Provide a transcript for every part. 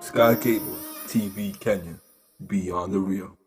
Sky Cable TV Kenya, beyond the real.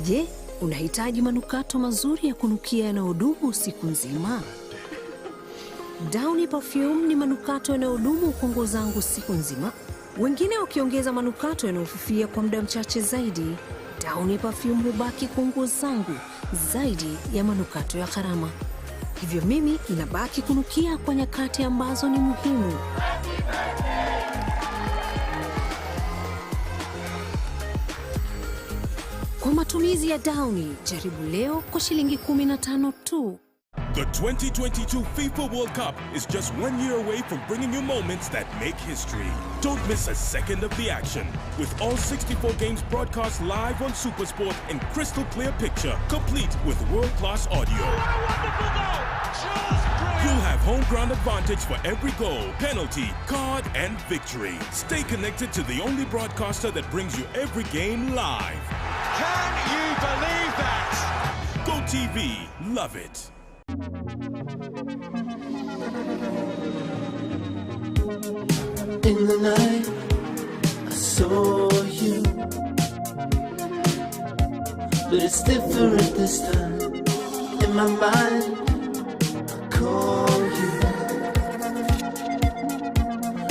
Je, unahitaji manukato mazuri ya kunukia yanayodumu siku nzima? Downy Perfume ni manukato yanayodumu kwa nguo zangu siku nzima. Wengine wakiongeza manukato yanayofifia kwa muda mchache zaidi, Downy Perfume hubaki kwa nguo zangu zaidi ya manukato ya gharama. Hivyo mimi inabaki kunukia kwa nyakati ambazo ni muhimu. Kwa matumizi ya Downy, jaribu leo kwa shilingi 15 tu. The 2022 FIFA World Cup is just 1 year away from bringing you moments that make history. Don't miss a second of the action. With all 64 games broadcast live on SuperSport in crystal clear picture, complete with world-class audio. What a wonderful goal! You'll have home ground advantage for every goal, penalty, card, and victory. Stay connected to the only broadcaster that brings you every game live. Can you believe that? Go TV, love it. In the night, I saw you, but it's different this time. In my mind, I call you,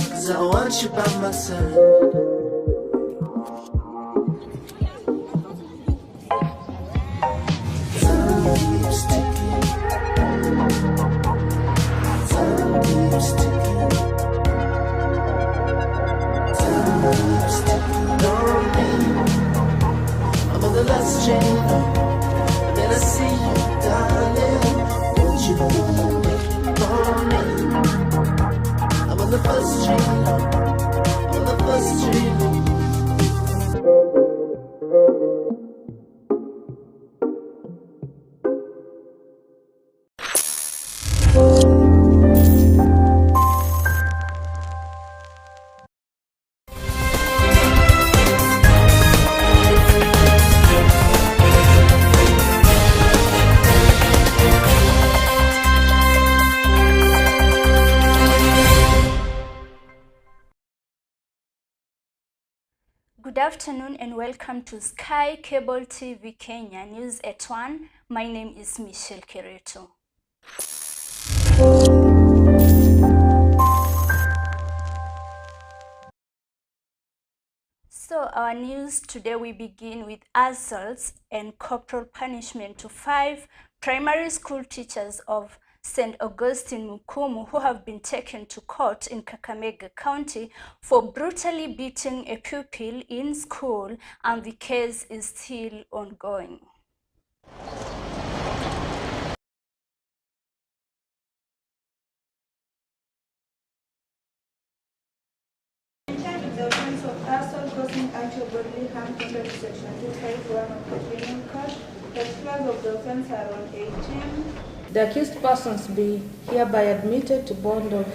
'cause I want you by my side. Time keeps ticking. Time keeps ticking. Time keeps ticking on me. I'm on the last train, and then I see you, darling. Won't you be waiting for me? I'm on the first train, I'm on the first train. Good afternoon and welcome to Sky Cable TV Kenya News at 1. My name is Michelle Kereto. So our news today, we begin with assaults and corporal punishment to 5 primary school teachers of St. Augustine Mukumu who have been taken to court in Kakamega County for brutally beating a pupil in school, and the case is still ongoing. Charged with the offense of assault causing actual bodily harm contrary to Section 251 of the Penal Code. The particulars of the offense are on 18. The accused persons be hereby admitted to bond of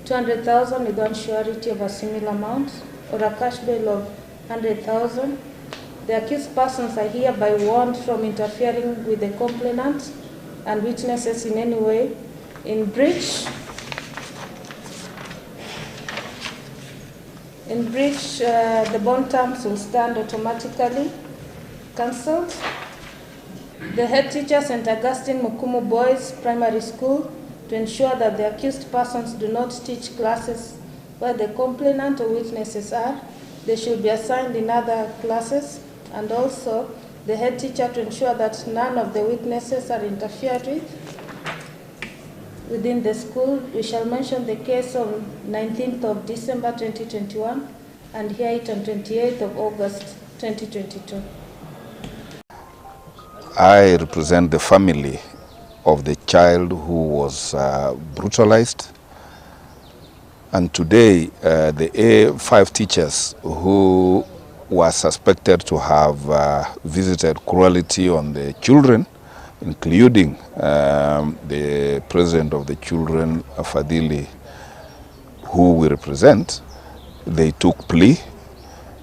200,000 without surety of a similar amount, or a cash bail of 100,000, The accused persons are hereby warned from interfering with the complainant and witnesses in any way. In breach, the bond terms will stand automatically cancelled. The head teacher, St. Augustine Mukumu Boys Primary School, to ensure that the accused persons do not teach classes where the complainant or witnesses are. They should be assigned in other classes, and also the head teacher to ensure that none of the witnesses are interfered with within the school. We shall mention the case on 19th of December 2021 and hear it on 28th of August 2022. I represent the family of the child who was brutalized. And today, the A5 teachers who were suspected to have visited cruelty on the children, including the president of the children, Fadhili, who we represent, they took plea,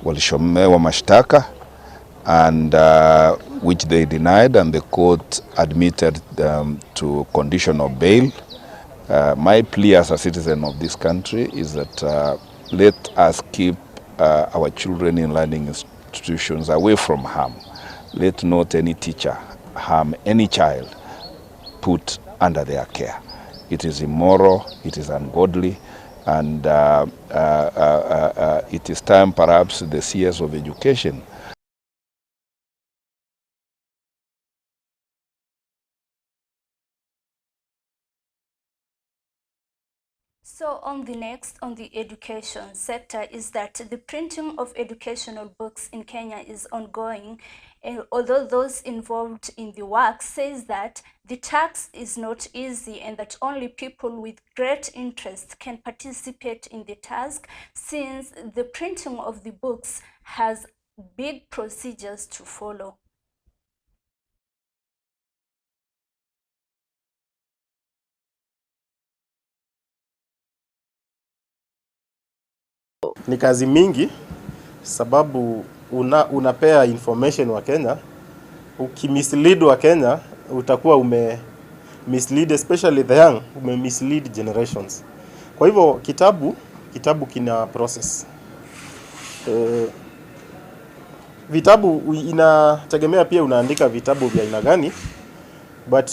walishomewa mashtaka, and which they denied, and the court admitted them to conditional bail. My plea as a citizen of this country is that let us keep our children in learning institutions away from harm. Let not any teacher harm any child put under their care. It is immoral, it is ungodly, and it is time perhaps the CS of education. So on the next, on the education sector, is that the printing of educational books in Kenya is ongoing, and although those involved in the work says that the task is not easy and that only people with great interest can participate in the task, since the printing of the books has big procedures to follow. Ni kazi mingi sababu unapea information wa Kenya. Ukimislead wa Kenya utakuwa ume mislead, especially the young, ume mislead generations. Kwa hivyo kitabu kina process. Vitabu inategemea pia unaandika vitabu vya aina gani, but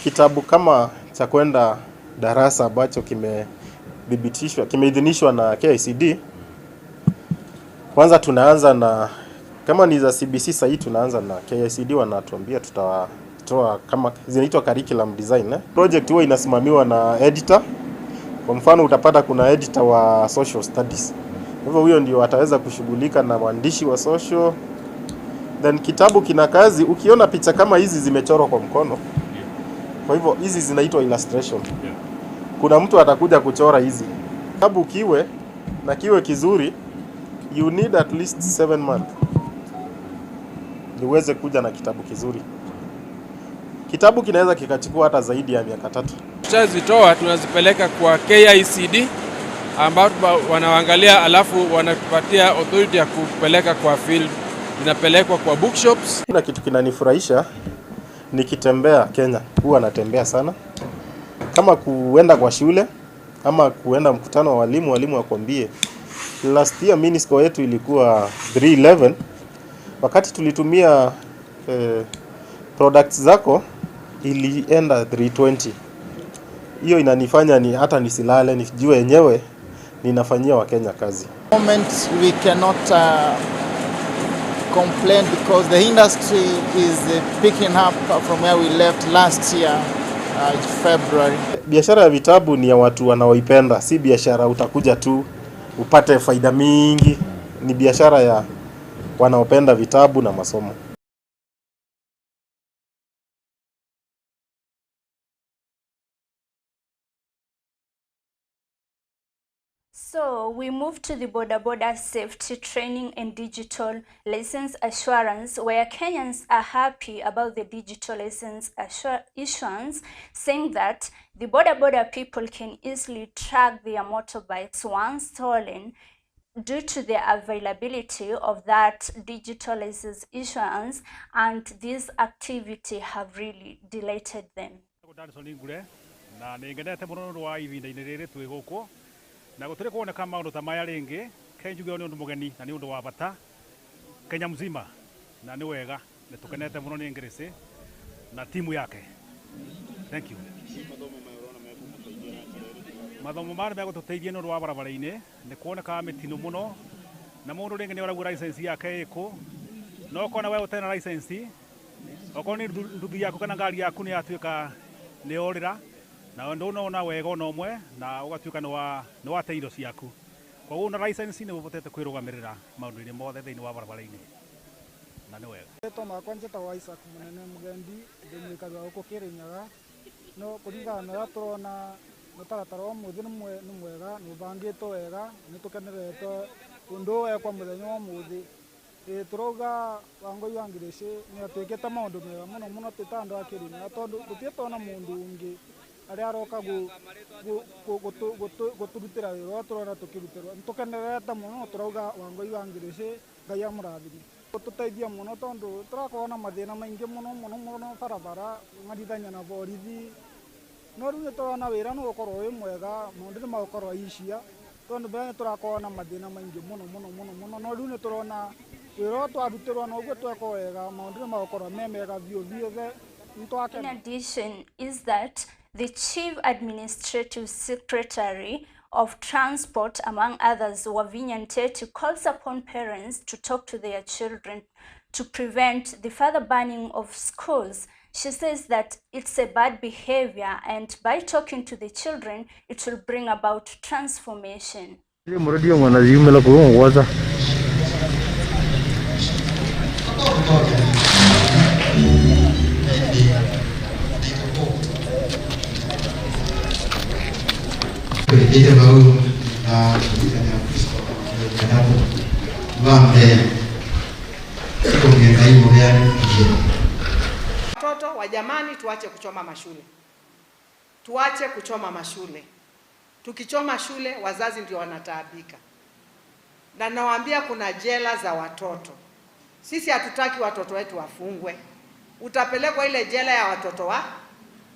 kitabu kama cha kwenda darasa ambacho kimeidhinishwa na KICD, kwanza tunaanza na, kama ni za CBC sasa tunaanza na KICD, wanatuambia tutatoa kama zinaitwa curriculum design. Project huwa inasimamiwa na editor. Kwa mfano utapata kuna editor wa social studies. Kwa hivyo huyo ndio ataweza kushughulika na mwandishi wa social. Then kitabu kina kazi, ukiona picha kama hizi zimechorwa kwa mkono. Kwa hivyo hizi zinaitwa illustration. Kuna mtu atakuja kuchora hizi. Kitabu kiwe na kiwe kizuri, you need at least 7 months niweze kuja na kitabu kizuri. Kitabu kinaweza kikachukua hata zaidi ya miaka 3. Tushazitoa, tunazipeleka kwa KICD ambao wanaangalia, alafu wanatupatia authority ya kupeleka kwa field, inapelekwa kwa bookshops. Kuna kitu kinanifurahisha nikitembea Kenya, huwa natembea sana. Kama kuenda kwa shule ama kuenda mkutano wa walimu, walimu wakwambie last year mini score yetu ilikuwa 311. Wakati tulitumia products zako ilienda 320. Hiyo inanifanya ni hata nisilale, nijue yenyewe ninafanyia Wakenya kazi. Moment we cannot complain because the industry is picking up from where we left last year. February. Biashara ya vitabu ni ya watu wanaoipenda, si biashara utakuja tu upate faida mingi. Ni biashara ya wanaopenda vitabu na masomo. So we move to the Boda Boda safety training and digital license assurance, where Kenyans are happy about the digital license issuance, saying that the Boda Boda people can easily track their motorbikes once stolen. due to the availability of that digital license issuance, and this activity have really delighted them. Na nĩ ngenete mũno nĩ ũndũ wa ihinda-inĩ rĩrĩ twĩ gũkũ na gũtirĩ kuoneka maũndũ ta maya rĩngĩ. Kenjuge nĩ ũndũ mũgeni na nĩ ũndũ wa bata Kenya mzima, na nĩ wega nĩ tũkenete mũno nĩ Grace na timu yake. Thank you. Mathomo maya megũtũteithia nĩ ũndũ wa barabara-inĩ, nĩ kuonekaga mĩtino mũno na mũndũ rĩngĩ nĩ ũragua license yake ĩkũ, no ũkona we ũtarĩ na license, okorwo nĩ nduthi yaku kana ngari yaku nĩ yatuĩka nĩ yorĩra, na ndũnona wega ona ũmwe na ũgatuĩka nĩ wate indo ciaku. Koguo na license nĩ ũhotete kwĩrũgamĩrĩra maũndũ-inĩ mothe thĩinĩ wa barabara-inĩ na nĩ wega. Rĩtwa makwa njĩtagwo Isaac Mũnene Mũgendi, ndĩ mũikari wa gũkũ Kĩrĩnyaga. No kũringana na ũrĩa tũrona mũtaratara wa ũmũthĩ nĩ mwega, nĩ ũbangĩtwo wega, nĩ tũkenerete ũndũ ũyũ wekwa mũthenya wa ũmũthĩ. Tũrauga Wangũi wa Grace nĩ atwĩkĩte maũndũ mega mũno mũno twĩ ta andũ a Kĩrĩnyaga, tondũ tũtirĩ tuona mũndũ ũngĩ arĩa aroka gũtũrutĩra wĩra ũrĩa tũrona tũkĩrutĩrwo. Nĩ tũkenerete mũno, tũrauga Wangũi wa Grace Ngai amũrathime. Tũteithia mũno tondũ tũrakorwo na mathĩna maingĩ mũno mũno mũno barabara, ng'arithania na borithi. No rĩu nĩ tũrona wĩra nĩ ũgũkorwo wĩ mwega, maũndũ nĩ magũkorwo icia, tondũ mbere nĩ tũrakorwo na mathĩna maingĩ mũno mũno mũno mũno. No rĩu nĩ tũrona wĩra ũrĩa twarutĩrwo na ũguo twekwo wega, maũndũ nĩ magũkorwo me mega biũ biũ. In addition is that the Chief Administrative Secretary of Transport, among others, Wavinya Ndeti, calls upon parents to talk to their children to prevent the further banning of schools. She says that it's a bad behavior, and by talking to the children, it will bring about transformation. Watoto wa jamani, tuache kuchoma mashule. Tuache kuchoma mashule. Tukichoma shule wazazi ndio wanataabika. Na nawaambia kuna jela za watoto. Sisi hatutaki watoto wetu wafungwe. Utapelekwa ile jela ya watoto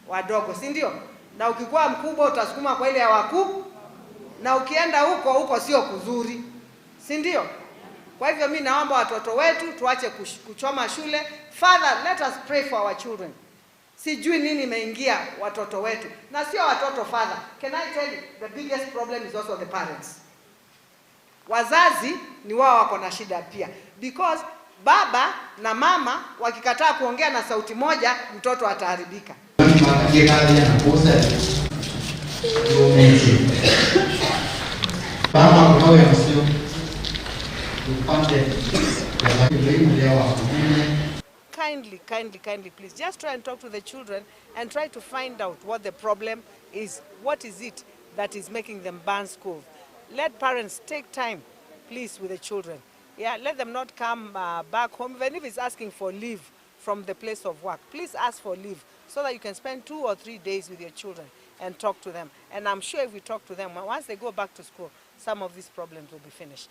wadogo, si ndio? Na ukikuwa mkubwa utasukuma kwa ile ya wakuu, na ukienda huko huko sio kuzuri, si ndio? Kwa hivyo mimi naomba watoto wetu tuache kuchoma shule. Father, let us pray for our children. Sijui nini imeingia watoto wetu. Na sio watoto, Father. Can I tell you, the biggest problem is also the parents. Wazazi ni wao wako na shida pia. Because baba na mama wakikataa kuongea na sauti moja, mtoto ataharibika. Kindly, kindly, kindly, please, just try and talk to the children and try to find out what the problem is. What is it that is making them ban schools? Let parents take time, please, with the children. Yeah, let them not come back home, even if it's asking for leave from the place of work. Please ask for leave so that you can spend 2 or 3 days with your children and talk to them. And I'm sure if we talk to them, once they go back to school, some of these problems will be finished.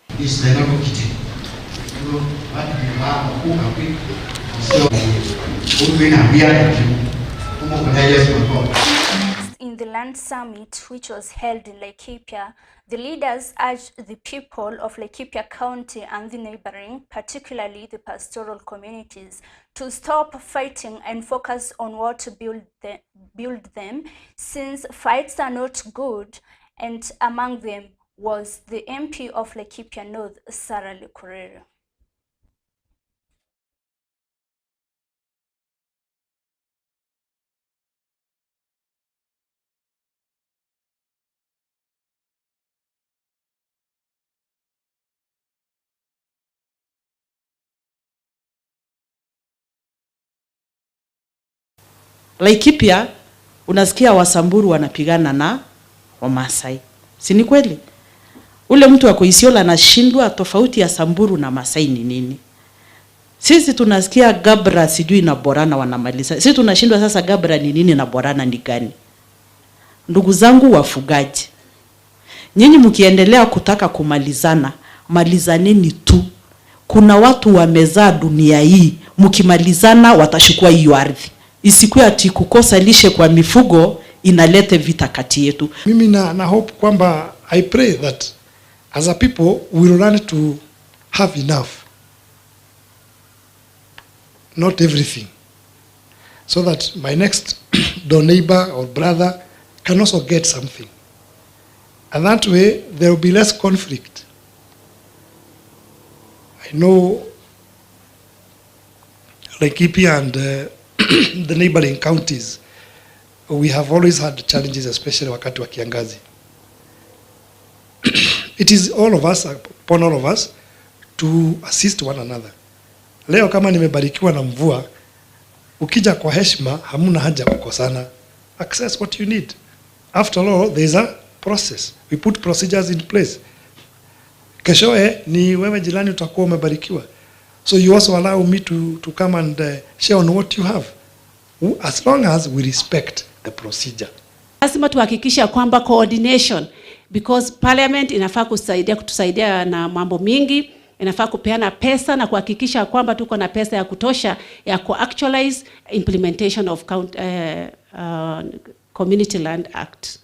In the Land Summit, which was held in Laikipia, the leaders urged the people of Laikipia County and the neighboring, particularly the pastoral communities, to stop fighting and focus on what to build them, since fights are not good. And among them was the MP of Laikipia North, Sarah Lekorere. Laikipia unasikia Wasamburu wanapigana na Wamasai. Si ni kweli? Ule mtu wa Isiolo anashindwa tofauti ya Samburu na Masai ni nini? Sisi tunasikia Gabra sijui na Borana wanamaliza. Sisi tunashindwa sasa Gabra ni nini na Borana ni gani? Ndugu zangu wafugaji, nyinyi mkiendelea kutaka kumalizana, Malizaneni tu. Kuna watu wamezaa dunia hii, mkimalizana watashukua hiyo ardhi. Isikuwe ati kukosa lishe kwa mifugo inalete vita kati yetu. Mimi na hope kwamba I pray that as a people we will learn to have enough. Not everything. So that my next door neighbor or brother can also get something. And that way there will be less conflict. I know Laikipia and the neighboring counties, we have always had challenges, especially wakati wa kiangazi. It is all of us, upon all of us, to assist one another. Leo kama nimebarikiwa na mvua, ukija kwa heshima, hamuna haja kukosana. Access what you need. After all, there is a process. We put procedures in place. Keshoe ni wewe jirani utakuwa umebarikiwa. So you also allow me to come and share on what you have. As long as we respect the procedure. Lazima tuhakikisha kwamba coordination, because parliament inafaa kutusaidia na mambo mingi, inafaa kupeana pesa na kuhakikisha kwamba tuko na pesa ya kutosha ya ku-actualize implementation of Community Land Act.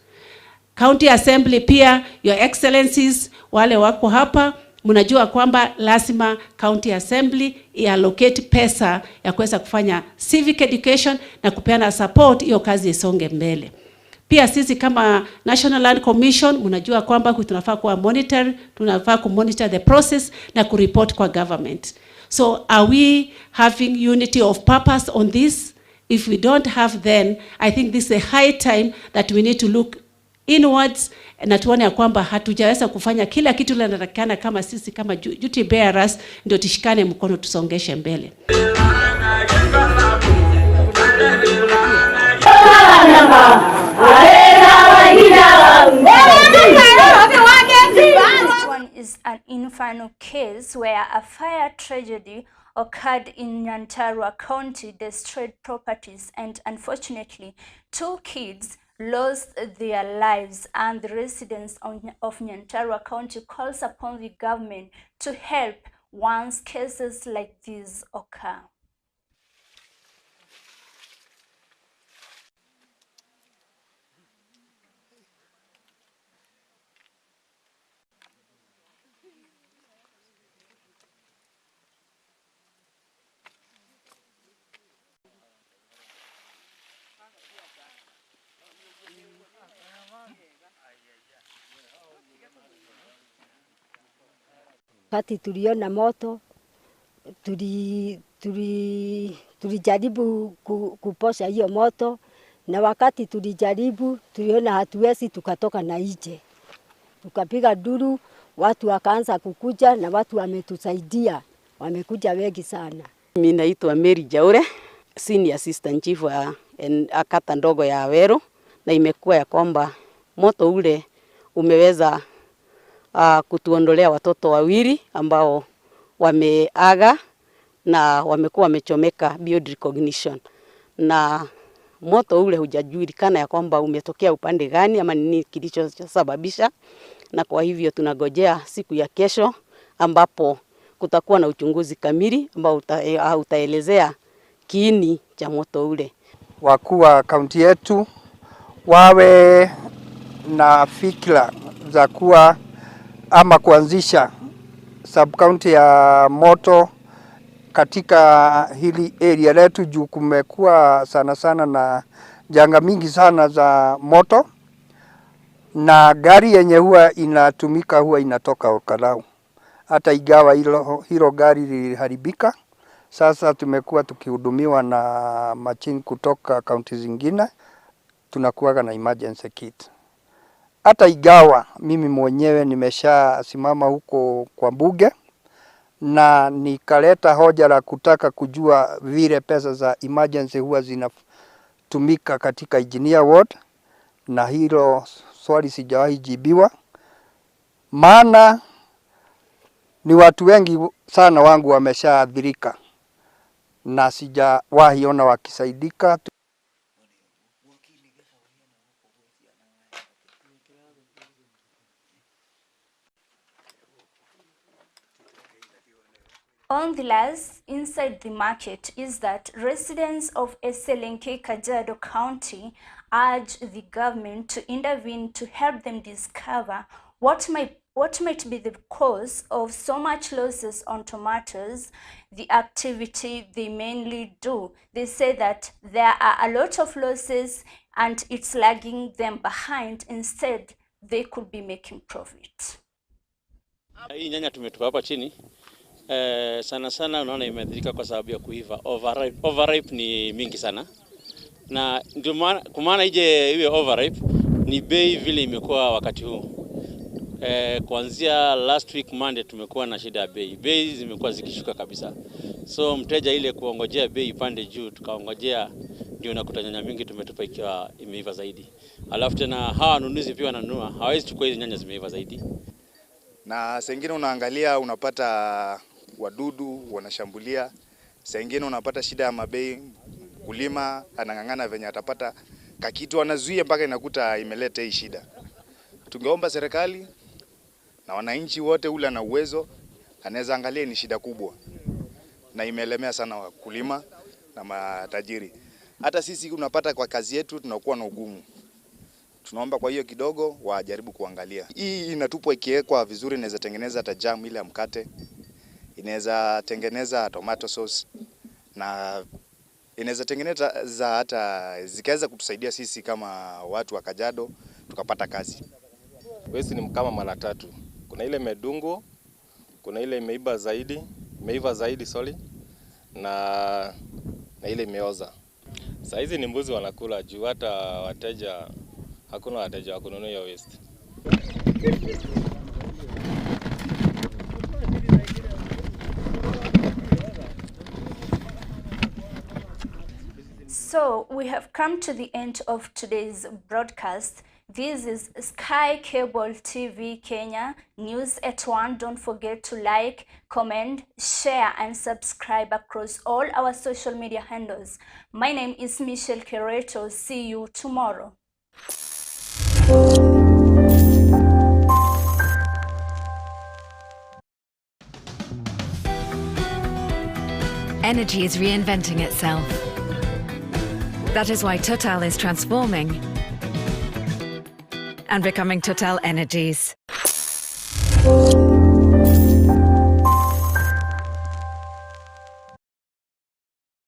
County Assembly pia, Your Excellencies, wale wako hapa, mnajua kwamba lazima County Assembly iallocate pesa ya kuweza kufanya civic education na kupeana support hiyo kazi isonge mbele. Pia sisi kama National Land Commission mnajua kwamba tunafaa kuwa monitor, tunafaa kumonitor the process na kureport kwa government. So are we having unity of purpose on this? If we don't have, then I think this is a high time that we need to look inwards na tuone ya kwamba hatujaweza kufanya kila kitu linatakikana kama sisi kama duty bearers, ndio tushikane mkono tusongeshe mbele. This one is an infernal case where a fire tragedy occurred in Nyandarua County, destroyed properties, and unfortunately 2 kids lost their lives, and the residents of Nyandarua County calls upon the government to help once cases like these occur. Wakati tuliona moto, tulijaribu kuposha hiyo moto, na wakati tulijaribu tuliona hatuwezi, tukatoka na nje. Tukapiga duru, watu wakaanza kukuja na watu wametusaidia, wamekuja wengi sana. Mimi naitwa Mary Jaure, senior assistant chief wa kata ndogo ya Awero, na imekuwa ya kwamba moto ule umeweza kutuondolea watoto wawili ambao wameaga na wamekuwa wamechomeka beyond recognition. Na moto ule hujajulikana ya kwamba umetokea upande gani ama nini kilichosababisha, na kwa hivyo tunagojea siku ya kesho ambapo kutakuwa na uchunguzi kamili ambao utaelezea kiini cha moto ule. Wakuu wa kaunti yetu wawe na fikra za kuwa ama kuanzisha sub county ya moto katika hili area letu, juu kumekuwa sana sana na janga mingi sana za moto, na gari yenye huwa inatumika huwa inatoka Olkalou. Hata igawa hilo gari liliharibika, sasa tumekuwa tukihudumiwa na machine kutoka kaunti zingine, tunakuwa na emergency kit. Hata igawa mimi mwenyewe nimesha simama huko kwa bunge na nikaleta hoja la kutaka kujua vile pesa za emergency huwa zinatumika katika engineer ward, na hilo swali sijawahi jibiwa, maana ni watu wengi sana wangu wameshaathirika na sijawahi ona wakisaidika. On the last, inside the market is that residents of Eselenkei, Kajiado County urge the government to intervene to help them discover what might be the cause of so much losses on tomatoes, the activity they mainly do. They say that there are a lot of losses and it's lagging them behind. Instead, they could be making profit. Hii nyanya tumetupa hapa chini. Sana sana unaona imeathirika kwa sababu ya kuiva. Overripe ni mingi sana. Na ndio maana kwa maana ije iwe overripe ni bei vile imekuwa wakati huu. Kuanzia last week Monday tumekuwa na shida ya bei. Bei zimekuwa zikishuka kabisa. So mteja ile kuongojea bei ipande juu, tukaongojea, ndio unakuta nyanya mingi tumetupa ikiwa imeiva zaidi. Alafu tena hawa wanunuzi pia wananunua, hawawezi chukua hizi nyanya zimeiva zaidi. Na sengine unaangalia unapata wadudu wanashambulia, sengine unapata shida ya mabei, mkulima anang'ang'ana venye atapata kakitu anazuia mpaka inakuta imeleta hii shida. Tungeomba serikali na wananchi wote, ule ana uwezo anaweza angalia, ni shida kubwa na imelemea sana wakulima na matajiri. Hata sisi unapata kwa kazi yetu tunakuwa na ugumu. Tunaomba kwa hiyo kidogo wajaribu kuangalia. Hii inatupwa ikiwekwa vizuri inaweza tengeneza hata jam ile ya mkate. Inaweza tengeneza tomato sauce na inaweza tengeneza hata zikaweza kutusaidia sisi kama watu wa Kajiado tukapata kazi. Wesi ni kama mara tatu. Kuna ile imedungwa, kuna ile imeiva zaidi, na ile imeoza. Saa hizi ni mbuzi wanakula juu hata wateja hakuna wateja wa kununua hiyo waste. So we have come to the end of today's broadcast. This is Sky Cable TV Kenya News at 1. Don't forget to like, comment, share and subscribe across all our social media handles. My name is Michelle Kereto. See you tomorrow. Energy is reinventing itself. That is why Total is transforming and becoming Total Energies.